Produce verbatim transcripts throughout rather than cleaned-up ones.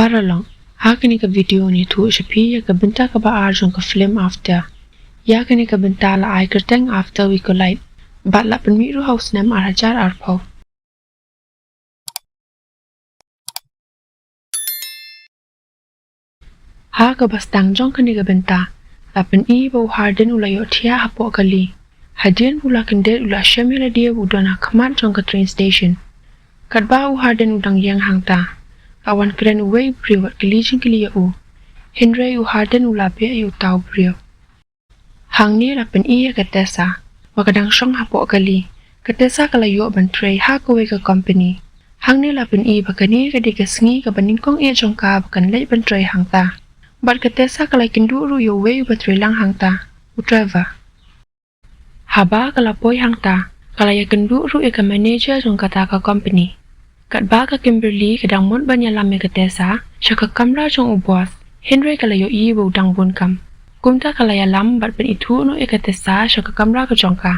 Paralok, ha kane ka video ngi ïathuh sha phi ïa ka bynta kaba ar jong ka film After. Ïa kane ka bynta la ai kyrteng After We Collide bad la pynmih ruh ha u snem ar hajar arphew. Ha kaba sdang jong kane ka bynta la pyni ba u Hardin u la ïohthiah hapoh kali. Hadien ba u la kyndit u la shem ïa lade ba u don ha khmat jong ka train station. Katba u Hardin u dang ïeng hangta, la wan kren uwei u briew bad kylli jingkylli ïa u. Hynrei u Hardin u la beh ïa uta u briew. Hangne la pyni ïa ka Tessa ba ka dang shong hapoh kali. Ka Tessa ka la ïoh ban trei ha kawei ka company. Hangne la pyni ba kane ka dei ka sngi kaba nyngkong eh jong ka ba kan leit ban trei hangta. Bad ka Tessa ka la kynduh ruh ïa uwei uba trei lang hangta, u Trevor. Haba ka la poi hangta, ka la ïakynduh ruh ïa ka manager jong kata ka company. Katba ka Kimberly ka dang mut ban ïalam ïa ka Tessa sha ka kamra jong u boss, hynrei ka la ïohi ba u dang bun kam. Kumta ka la ïalam bad pynithuh noh ïa ka Tessa sha ka kamra ka jong ka.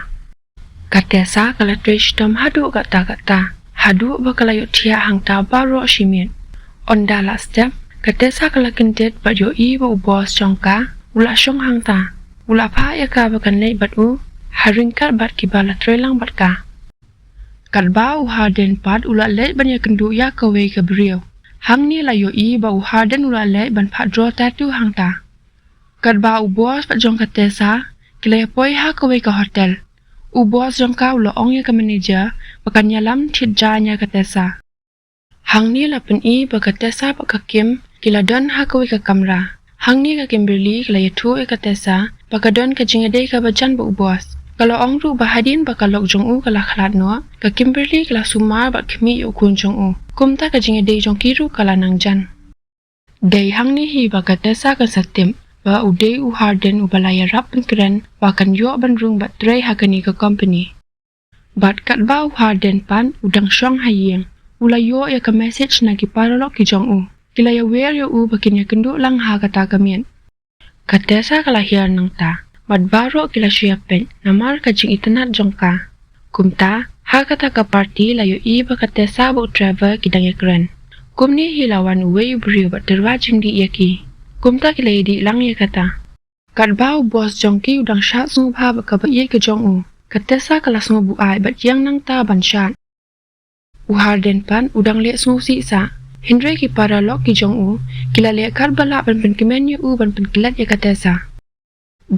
Ka Tessa ka la trei shitom haduh katta katta, haduh ba ka la ïohthiah hangta baroh shi miet. Ynda la step, ka Tessa ka la kyndit bad ïohi ba u boss jong ka u la shong hangta. U la phah ïa ka ba kan leit bad u ha ryngkat bad kiba la trei lang bad ka. Katba u Hardin pat u la leit ban ïakynduh ïa kawei ka briew, hangne la ïohi ba u Hardin u la leit ban phah draw tattoo hangta. Katba u boss bad jong ka Tessa ki la ïapoi ha kawei ka hotel, u boss jong ka u la ong ïa ka manager ba kan ïalam thied jaiñ ïa ka Tessa. Hangne la pyni ba ka Tessa bad ka Kim ki la don ha kawei ka kamra. Hangne ka Kimberly ka la ïathuh ïa ka Tessa ba ka don ka jingïadei kaba jan bad u boss. Ka la ong ruh ba hadien ba ka lok jong u ka la khlad noh, ka Kimberly ka la sumar bad khmih ïa u khun jong u. Kumta ka jingïadei jong ki ruh ka la nang jan. Dei hangne hi ba ka Tessa kan sa tip ba u dei u Hardin uba la ïarap pynkren ba kan ïoh ban rung bad trei ha kane ka company. Bad katba u Hardin pat u dang shong ha ïing, u la ïoh ïa ka message na ki paralok ki jong u. Ki la ïawer ïa u ba kin ïakynduh lang ha kata ka miet. Ka Tessa ka la hiar nangta bad baroh ki la shu ïapeit namar ka jingitynnad jong ka. Kumta ha kata ka party la ïohi ba ka Tessa bad u Trevor ki dang ïakren. Kumne hi la wan uwei u briew bad tyrwa jingdih ïa ki. Kumta ki la ïadih lang ïa kata. Katba u boss jong ki u dang shad sngewbha bad kaba ïeit ka jong u, ka Tessa ka la sngew buaid bad ïeng nangta ban shad. U Hardin pat u dang leh sngewsih sah, hynrei ki paralok ki jong u ki la leh katba lah ban pynkmen ïa u ban pynklet ïa ka Tessa.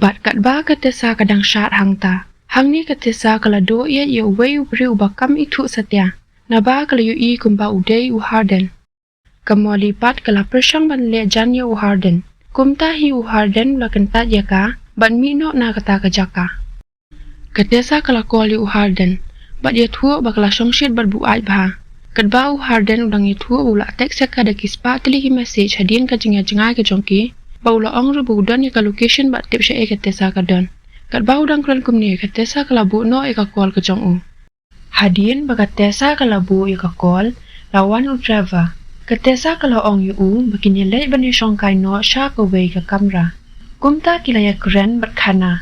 Bad katba ka Tessa ka dang shad hangta, hangne ka Tessa ka la duh ïa uwei u briew uba kam ithuh satia, naba ka la ïohi kumba u dei u Hardin. Ka Molly pat ka la pyrshang ban leh jan ïa u Hardin. Kumta hi u Hardin u la kyntait ïa ka ban mih noh na kata ka jaka. Ka Tessa ka la call ïa u Hardin bad ïathuh ba ka la shongshit bad buaid bha. Katba u Hardin u dang ïathuh ba u la text ïa ka da ki spah tylli ki message hadien ka jingïajngai ka jong ki, bad u la ong ruh ba u don ïa ka location bad tip shaei ka Tessa ka don. Katba u dang kren kumne, ka Tessa ka la buh noh ïa ka call ka jong u. Hadien ba ka Tessa ka la buh ïa ka call, la wan u Trevor. Ka Tessa ka la ong ïa u ba kin ïaleit ban ïashongkai noh sha kawei ka kamra. Kumta ki la ïakren bad khana.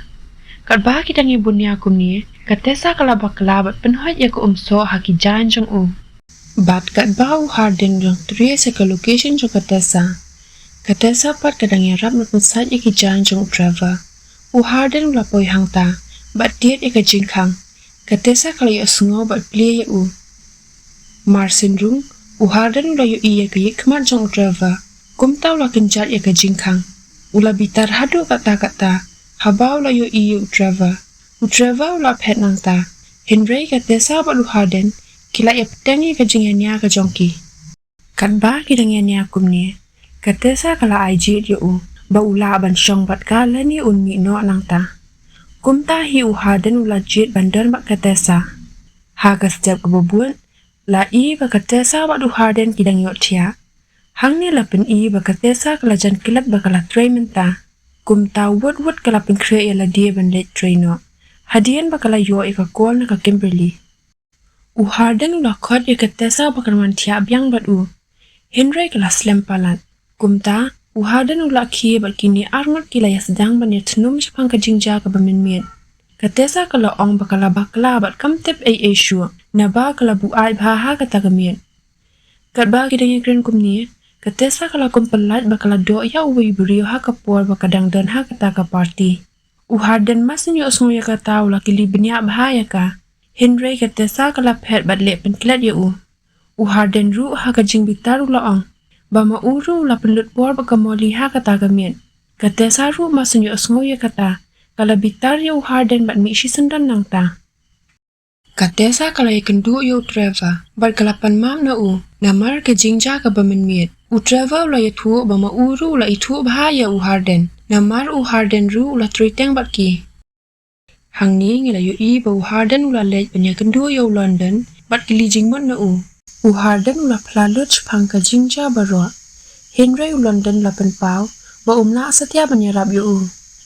Katba ki dang ïabun ïa kumne, ka Tessa ka la bakla bad pynhoit ïa ka umsoh ha ki jaiñ jong u. Bad katba u Hardin u dang trei sha ka location jong ka Tessa, ka Tessa pat ka dang ïarap ban pynsait ïa ki jaiñ jong u Trevor. U Hardin u la poi hangta bad tied ïa ka jingkhang. Ka Tessa ka la ïohsngew bad plie ïa u. Marsien rung, u Hardin u la ïohi ïa ka ïit khmat jong u Trevor. Kumta u la kynjat ïa ka jingkhang. U la bitar haduh katta katta haba u la ïohi ïa u Trevor. U Trevor u la phet nangta, hynrei ka Tessa bad u Hardin ki la ïapteng ïa ka jingïania ka jong ki. Katba ki dang ïania kumne, ka Tessa ka la ai jied ïa u ba u lah ban shong bad ka lane un mih noh nangta. Kumta hi u Hardin u la jied ban don bad ka Tessa. Ha ka step kaba bud, la i ba ka Tessa bad u Hardin ki dang ïohthiah. Hangne la pyni ba ka Tessa ka la jan klet ba ka la trei mynta. Kumta wut wut ka la pynkhreh ïa lade ban leit trei noh, hadien ba ka la ïoh ïa ka call na ka Kimberly. U Hardin u la khot ïa ka Tessa ba kan wan thiah biang bad u, hynrei ka la slem palat. Kumta u Hardin u la khie bad kine arngut ki la ïasdang ban ïathnum shaphang ka jingjia kaba mynmiet. Ka Tessa ka la ong ba ka la bakla bad kam tip ei ei shuh, naba ka la buaid bha ha kata ka miet. Katba ki dang ïakren kumne, Ka Tessa ka la kum pyllait ba ka la doh ïa uwei u briew ha ka por ba ka dang don ha kata ka party. U Hardin mar shu ïohsngew ïa kata u la kylli bniah bha ïa ka. Hynrei ka Tessa ka la phet bad leh pynklet ïa u. U Hardin ruh ha ka jingbitar u la ong ba ma u ruh u la pynlut por bad ka Molly ha kata ka miet. Ka Tessa ruh mar shu ïohsngew ïa kata ka la bitar ïa u Hardin bad mih shisyndon nangta. Ka Tessa ka la ïakynduh ïa u Trevor bad ka la pan map na u namar ka jingjia kaba mynmiet. U Trevor u la ïathuh ba ma u ruh u la ithuh bha ïa u Hardin namar u Hardin ruh u la trei teng bad ki. Hangne ngi la ïohi ba u Hardin u la leit ban ïakynduh ïa u London bad kylli jingmut na u. U Hardin u la phla lut shaphang ka jingjia baroh. Hynrei u London u la pynpaw ba um lah satia ban ïarap ïa u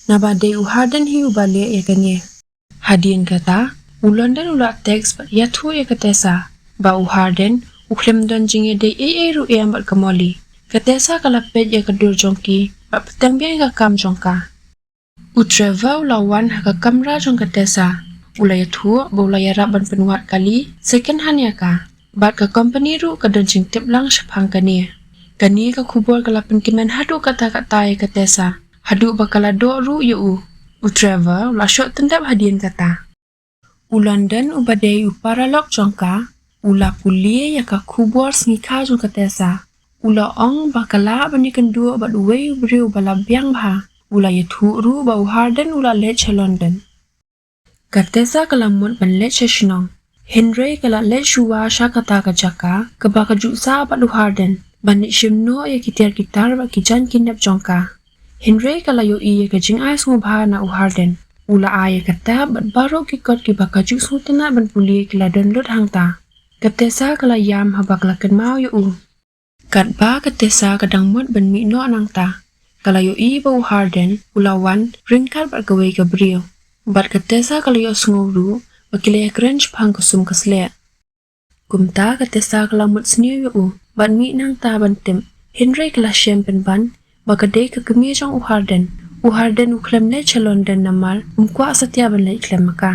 naba dei u Hardin hi uba leh ïa kane. Hadien kata u London u la text bad ïathuh ïa ka Tessa ba u Hardin u khlem don jingïadei ei ei ruh em bad ka Molly. Ka Tessa ka la peit ïa ka dur jong ki bad pyrshang biang ïa ka kam jong ka. U Trevor u la wan ha ka kamra jong ka Tessa. U la ïathuh ba u la ïarap ban pynwad kali second hand ïa ka. Bad ka company ruh ka don jingtip lang shaphang kane. Kane ka khubor ka la pynkmen haduh katta katta ïa ka Tessa haduh ba ka la doh ruh ïa u. U Trevor u la shoh tyndep hadien kata. U London uba dei u paralok jong ka u la pule ïa ka khubor sngikha jong ka Tessa. U la ong ba ka lah ban ïakynduh bad uwei u briew uba la biang bha. U la ïathuh ruh ba u Hardin u la leit sha London. Ka Tessa ka la mut ban leit sha shnong. Hynrei ka la leit shuwa sha kata ka jaka kaba ka ju sah bad u Hardin ban leit shim noh ïa ki tiar ki tar bad ki jaiñ ki nep jong ka. Hynrei ka la ïohi ïa ka jingai sngewbha na u Hardin. U la ai ïa ka tab bad baroh ki kot kiba ka ju sngewtynnat ban pule ki la don lut hangta. Ka Tessa ka la ïam haba ka la kynmaw ïa u. Katba ka Tessa ka dang mut ban mih noh nangta ka la ïohi ba u Hardin u la wan ryngkat bad kawei ka briew. Bad ka Tessa ka la ïohsngew ruh ba ki la ïakren shaphang ka sum ka sleh. Kumta ka Tessa ka la mut sniew ïa u bad mih nangta ban tip. Hynrei ka la shem pynban ba ka dei ka kmie jong u Hardin. U Hardin u khlem leit sha London namar um kwah satia ban leit khlem ma ka.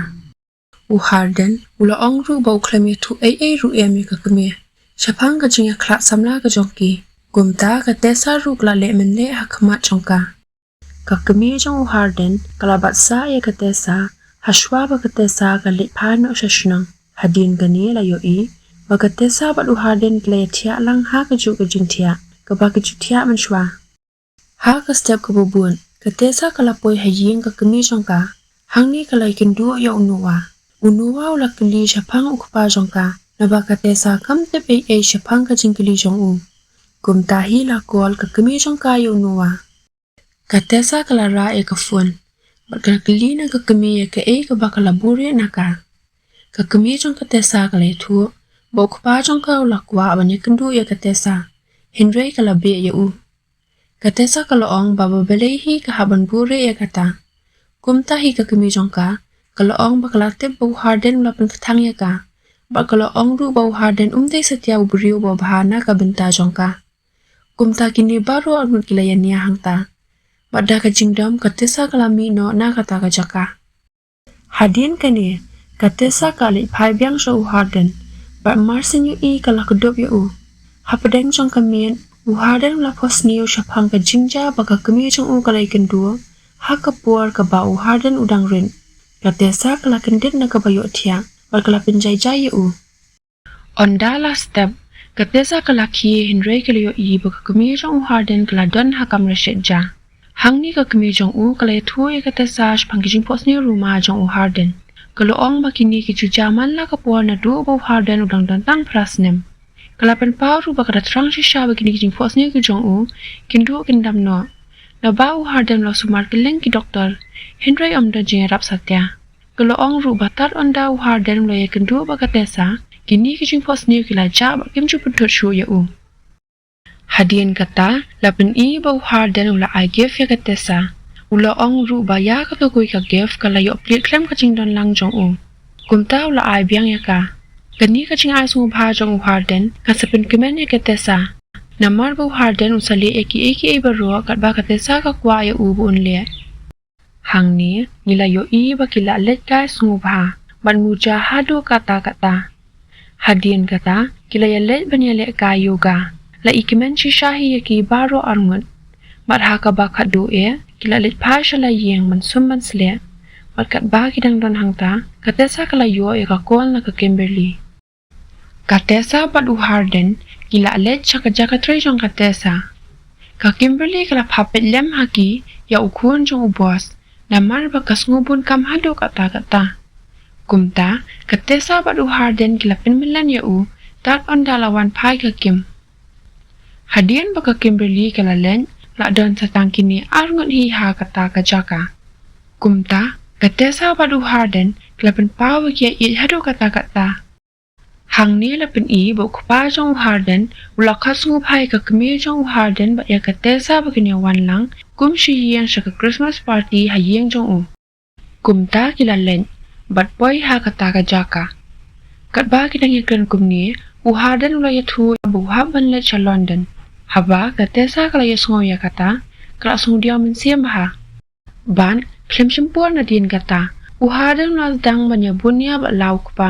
U Hardin u la ong ruh ba u khlem ïathuh ei ei ruh em ïa ka kmie shaphang ka jingïakhlad samla ka jong ki. Kumta ka Tessa ruh ka la leh mynleh ha khmat jong ka. Ka kmie jong u Hardin ka la bat sah ïa ka Tessa hashwa ba ka Tessa ka leit phai noh sha shnong. Hadien kane la ïohi ba ka Tessa bad u Hardin ki la ïathiah lang ha kajuh ka jingthiah kaba ki ju thiah mynshwa. Ha ka step kaba bud ka Tessa ka la poi ha ïing ka kmie jong ka. Hangne ka la ïakynduh ïa u Noah. U Noah u la kylli shaphang u kpa jong ka naba ka Tessa kam tip ei ei shaphang ka jingkylli jong u. Kumta hi la call ka kmie jong ka ïa u Noah. Ka Tessa ka la rah ïa ka phone bad ka la kylli na ka kmie ïa kaei kaba ka la buhrieh na ka. Ka kmie jong ka Tessa ka la ïathuh ba u kpa jong ka u la kwah ban ïakynduh ïa ka Tessa. Hynrei ka la beh ïa u. Ka Tessa ka la ong ba balei hi ka hap ban buhrieh ïa kata. Kumta hi ka kmie jong ka ka la ong ba ka la tip ba u Hardin u la pynkthang ïa ka. Bad ka la ong ruh ba u Hardin um dei satia u briew uba bha na ka bynta jong ka. Kumta kine baroh arngut ki la ïania hangta. Bad da ka jingdom ka Tessa ka la mih noh na kata ka jaka. Hadien kane ka Tessa ka leit phai biang sha u Hardin bad mar shu ïohi ka la kdup ïa u. Hapdeng jong ka miet u Hardin u la phohsniew shaphang ka jingjia ba ka kmie jong u ka la ïakynduh ha ka por kaba u Hardin u dang rit. Ka Tessa ka la kyndit na kaba ïohthiah bad ka la pynjai jai ïa u. Ynda la step ka Tessa ka la khie hynrei ka la ïohi ba ka kmie jong u Hardin ka la don ha kamra shet ja. Hangne ka kmie jong u ka la ïathuh ïa ka Tessa shaphang ki jingphohsniew ruma jong u Hardin. Ka la ong ba kine ki ju jia man la ka por naduh ba u Hardin u dang don tang phra snem. Ka la pynpaw ruh ba ka da thrang shisha ba kine ki jingphohsniew ki jong u kin duh kin dam noh. Naba u Hardin u la sumar kylleng ki doktor hynrei ym don jingïarap satia. Ka la ong ruh ba tad ynda u Hardin u la ïakynduh bad ka Tessa kine ki jingphohsniew ki la jah bad kim ju pynthut shuh ïa u. Hadien kata la pyni ba u Hardin u la ai gift ïa ka Tessa. U la ong ruh ba ïa kata kawei ka gift ka la ïoh plied khlem ka jingdon lang jong u. Kumta u la ai biang ïa ka. Kane ka jingai sngewbha jong u Hardin kan sa pynkmen ïa ka Tessa. Namar ba u Hardin u sa leh ïa kiei kiei baroh katba ka Tessa ka kwah ïa u ba un leh. Hangne ngi la ïohi ba ki la leit kai sngewbha bad muja haduh katta katta. Hadien kata ki la ïaleit ban ïaleh kai yoga. La i kmen shisha hi ïa ki baroh arngut. Bad ha kaba khatduh eh, ki la leit phai sha la ïing ban sum ban sleh. Bad katba ki dang don hangta, ka Tessa ka la ïoh ïa ka call na ka Kimberly. Ka Tessa bad u Hardin ki la leit sha ka jaka trei jong ka Tessa. Ka Kimberly ka la phah peit lem ha ki ïa u khun jong u boss, namar ba ka sngewbun kam haduh katta katta. Kumta, ka Tessa bad u Hardin ki la pynmlien ïa u, tad ynda la wan phai ka Kim. Hadien ba ka Kimberly ka la leit, la don sa tang kine arngut hi ha kata ka jaka. Kumta, ka Tessa bad u Hardin ki la pynpaw ïa ki ïeit haduh katta katta. Hangne la pyni ba u kpa jong u Hardin u la khot sngewbha ïa ka kmie jong u Hardin bad ïa ka Tessa ba kin ïa wan lang kum shi ïing sha ka Christmas party ha ïing jong u. Kumta ki la leit bad poi ha kata ka jaka. Katba ki dang ïakren kumne, u Hardin u la ïathuh ba u hap ban leit sha London. Haba ka Tessa ka la ïasngew ïa kata, ka la sngewdiaw mynsiem bha. Bad khlem shim por nadien kata, u Hardin u la sdang ban ïa bun ïa bad la u kpa.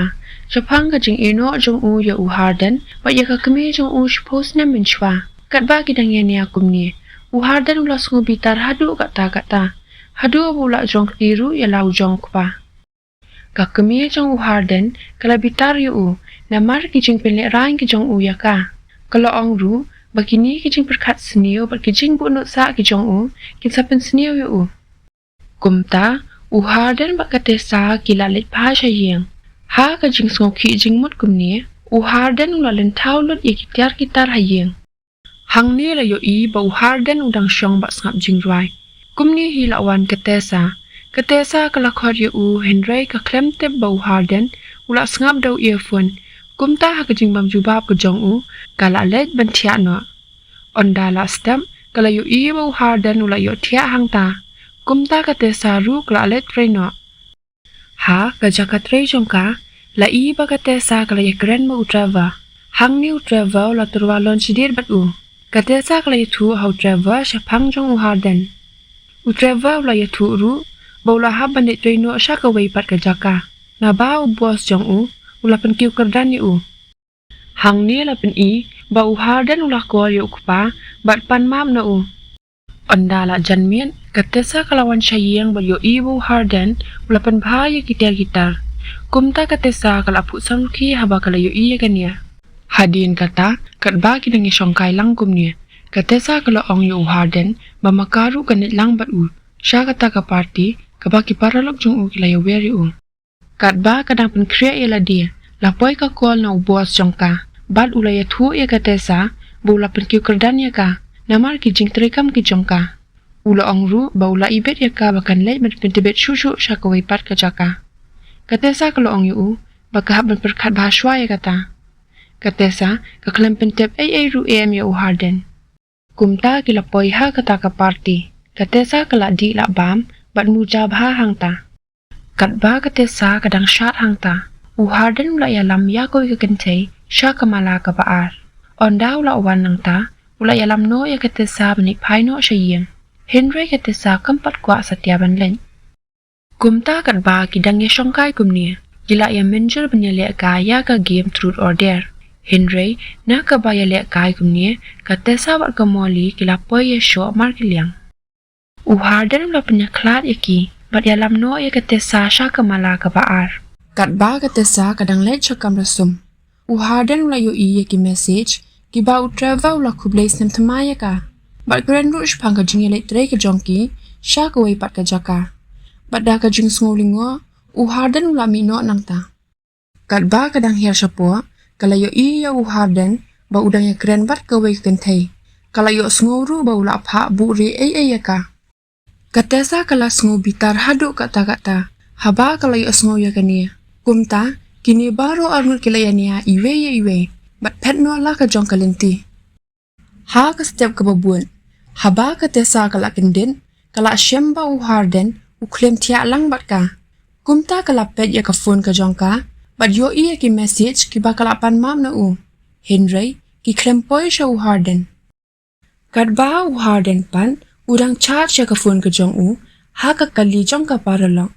Shaphang ka jingïehnoh jong u ïa u Hardin bad ïa ka kmie jong u shiphew snem mynshuwa. Katba ki dang ïania kumne, u Hardin u la sngewbitar haduh katta katta, haduh ba u la jrong kti ruh ïa la u jong u kpa. Ka kmie jong u Hardin ka la bitar ïa u namar ki jingpynlehraiñ ki jong u ïa ka. Ka la ong ruh ba kine ki jingpyrkhat sniew bad ki jingbuh nuh sah ki jong u kin sa pynsniew ïa u. Kumta, u Hardin bad ka Tessa ki la leit phai sha ïing. Ha ka jingsngewkhih jingmut kumne, u Hardin u la lynthaw lut ïa ki tiar ki tar ha ïing. Hangne la ïohi ba u Hardin u dang shong bad sngap jingrwai. Kumne hi la wan ka Tessa. Ka Tessa ka la khot ïa u, hynrei ka khlem tip ba u Hardin u la sngap da u earphone. Kumta ha ka jingbym jubab ka jong u, ka la leit ban thiah noh. Ynda la step, ka la ïohi ba u Hardin u la ïohthiah hangta. Kumta ka Tessa ruh ka la leit trei noh. Ha ka jaka trei jong ka, la i ba ka Tessa ka la ïakren bad u Trevor. Hangne u Trevor u la tyrwa lynshdiat bad u. Ka Tessa ka la ïathuh ha u Trevor shaphang jong u Hardin. U Trevor u la ïathuh ruh ba u la hap ban leit trei noh sha kawei pat ka jaka, naba u boss jong u u la pynkiew kyrdan ïa u. Hangne la pyni ba u Hardin u la call ïa u kpa bad pan map na u. Ynda la jan miet, ka Tessa ka la wan sha ïing bad ïohi ba u Hardin u la pynbha ïa ki tiar ki tar. Kumta ka Tessa ka la phuh samrkhie haba ka la ïohi ïa kane. Hadien kata, katba ki dang ïashongkai lang kumne, ka Tessa ka la ong ïa u Hardin ba ma ka ruh kan leit lang bad u sha kata ka party kaba ki paralok jong u ki la ïawer ïa u. Katba ka dang pynkhreh ïa lade, la poi ka call na u boss jong ka bad u la ïathuh ïa ka Tessa ba u la pynkiew kyrdan ïa ka namar ki jingtreikam ki jong ka. U la ong ruh ba u la ibit ïa ka ba kan leit ban pyntbit shuh shuh sha kawei pat ka jaka. Ka Tessa ka la ong ïa u ba ka hap ban pyrkhat bha shuwa ïa kata. Ka Tessa ka khlem pyntip ei ei ruh em ïa u Hardin. Kumta ki la poi ha kata ka party. Ka Tessa ka la dih la bam bad muja bha hangta. Katba ka Tessa ka dang shad hangta, u Hardin u la ïalam ïa kawei ka kynthei sha ka mala kaba ar. Ynda u la wan nangta, u la ïalam noh ïa ka Tessa ban leit phai noh sha ïing. Hynrei ka Tessa kam pat kwah satia ban leit. Kumta katba ki dang ïashongkai kumne, ki la ïa mynjur ban ïalehkai ïa ka game Truth or Dare. Hynrei na kaba ïalehkai kumne, ka Tessa bad ka Molly ki la poi ïashoh markylliang. U Hardin u la pynïakhlad ïa ki bad ïalam noh ïa ka Tessa sha ka mala kaba ar. Katba ka Tessa ka dang leit sha kamra sum, u Hardin u la ïohi ïa ki message kiba u Trevor u la khublei snem thymmai ïa ka bad kren ruh shaphang ka jingïaleit trei ka jong ki sha kawei pat ka jaka. Bad da ka jingsngew lyngngoh, u Hardin u la mih noh nangta. Katba ka dang hiar shapoh, ka la ïohi ïa u Hardin ba u dang ïakren bad kawei ka kynthei. Ka la ïohsngew ruh ba u la phah buhrieh ei ei ïa ka. Ka Tessa ka la sngew bitar haduh katta katta haba ka la ïohsngew ïa kane. Kumta, kine baroh arngut ki la ïania iwei ïa iwei bad phet noh la ka jong ka lynti. Ha ka step kaba bud, haba ka Tessa ka la kyndit, ka la shem ba u Hardin u khlem thiah lang bad ka. Kumta ka la peit ïa ka phone ka jong ka bad ïohi ïa ki message kiba ka la pan map na u. Hynrei ki khlem poi sha u Hardin. Katba u Hardin pat u dang chat sha ka phone ka jong u ha ka kali jong ka paralok.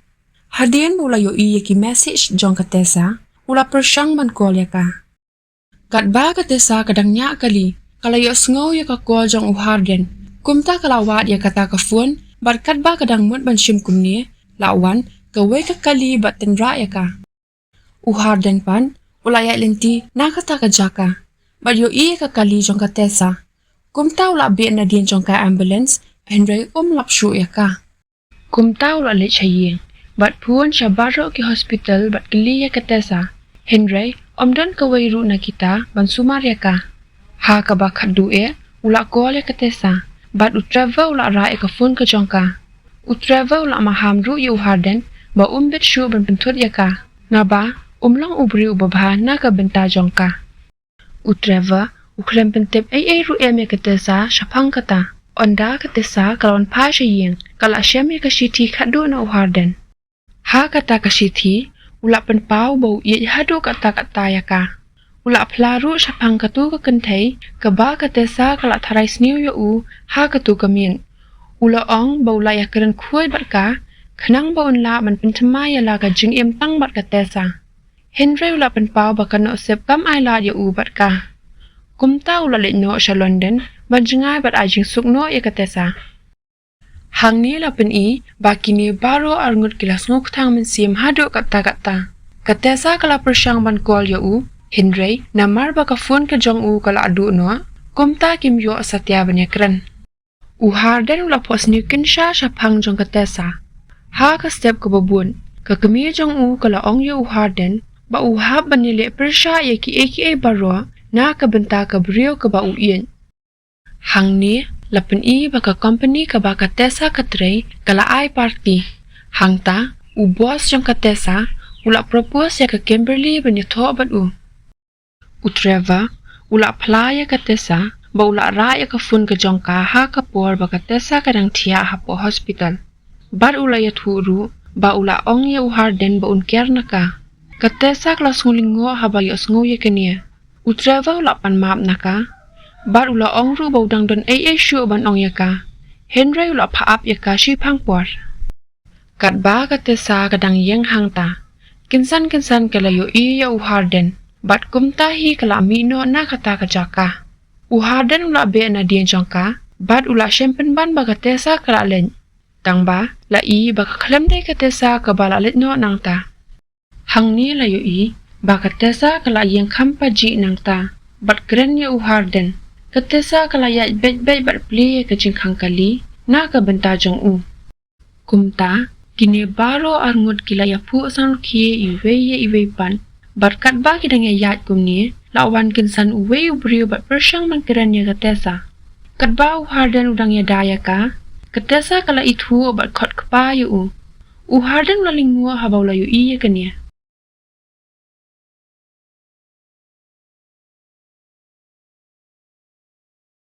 Hadien ba u la ïohi ïa ki message jong ka Tessa, u la pyrshang ban call ïa ka. Katba ka Tessa ka dang ñiah kali, Ka la ïohsngew ïa ka call jong u Hardin. Kumta ka la wad ïa kata ka phone, bad katba ka dang mut ban shim kumne, la wan kawei ka kali bad tynrah ïa ka. U Hardin pat u la ïaid lynti na kata ka jaka bad ïohi ïa ka kali jong ka Tessa. Kumta u la beh nadien jong ka ambulance, hynrei um lap shuh ïa ka. Kumta u la leit sha ïing bad phone sha baroh ki hospital bad kylli ïa ka Tessa. Hynrei um don kawei ruh na kita ban sumar ïa ka. Ha kaba khatduh eh u la call ïa ka Tessa, bad u Trevor u la rah ïa ka phone ka jong ka. U Trevor u la maham ruh ïa u Hardin ba um bit shuh ban pynthut ïa ka, naba um long u briew uba bha na ka bynta jong ka. U Trevor u khlem pyntip ei ei ruh em ïa ka Tessa shaphang kata. Ynda ka Tessa ka la wan phai sha ïing, ka la shem ïa ka shithi khatduh na u Hardin. Ha kata ka shithi u la pynpaw ba u ïeit haduh katta katta ïa ka. U la phla ruh shaphang katu ka kynthei kaba ka Tessa ka la tharai sniew ïa u ha katu ka miet. U la ong ba u la ïakren khuid bad ka, khnang ba un lah ban pynthymmai ïa la ka jingim tang bad ka Tessa. Hynrei u la pynpaw ba ka Nohsep kam ailad ïa u bad ka. Kumta u la leit noh sha London ban jngai bad ai jingsuk noh ïa ka Tessa. Hangne la pyni ba kine baroh arngut ki la sngewkthang mynsiem haduh katta katta. Ka Tessa ka la pyrshang ban call ïa u, hynrei namar ba ka phone ka jong u ka la duh noh, kumta kim ïoh satia ban ïakren. U Hardin u la phohsniew kynsha shaphang jong ka Tessa. Ha ka step kaba bud, ka kmie jong u ka la ong ïa u Hardin ba u hap ban ïaleh pyrshah ïa kiei kiei baroh na ka bynta ka briew kaba u ïeit. Hangne la pyni ba ka company kaba ka Tessa ka trei ka la ai party. Hangta u boss jong ka Tessa u la propose ïa ka Kimberly ban ïathoh bad u. U Trevor u la phla ïa ka Tessa ba u la rah ïa ka phone ka jong ka ha ka por ba ka Tessa ka dang thiah hapoh hospital. Bad u la ïathuh ruh ba u la ong ïa u Hardin ba un ker na ka. Ka Tessa ka la sngew lyngngoh haba ïohsngew ïa kane. U Trevor u la pan map na ka, bad u la ong ruh ba u dang don ei ei shuh ban ong ïa ka. Hynrei u la phah ap ïa ka shiphang por. Katba ka Tessa ka dang ïeng hangta, kynsan kynsan ka la ïohi ïa u Hardin, bad kumta hi ka la mih noh na kata ka jaka. U Hardin u la beh nadien jong ka, bad u la shem pynban ba ka Tessa ka la leit. Tangba la i ba ka khlem dei ka Tessa kaba la leit noh nangta. Hangne la ïohi ba ka Tessa ka la ïeng kham pajih nangta bad kren ïa u Hardin. Ka Tessa ka la ïaid beit beit bad plie ïa ka jingkhang kali na ka bynta jong u. Kumta kine baroh arngut ki la ïaphuh sangkhie iwei ïa iwei pat. Bad katba ki dang ïaid kumne, la wan kynsan uwei u briew bad pyrshang ban kren ïa ka Tessa. Katba u Hardin u dang ïada ïa ka, ka Tessa ka la ithuh bad khot kpa ïa u. U Hardin u la lyngngoh haba u la ïohi ïa kane.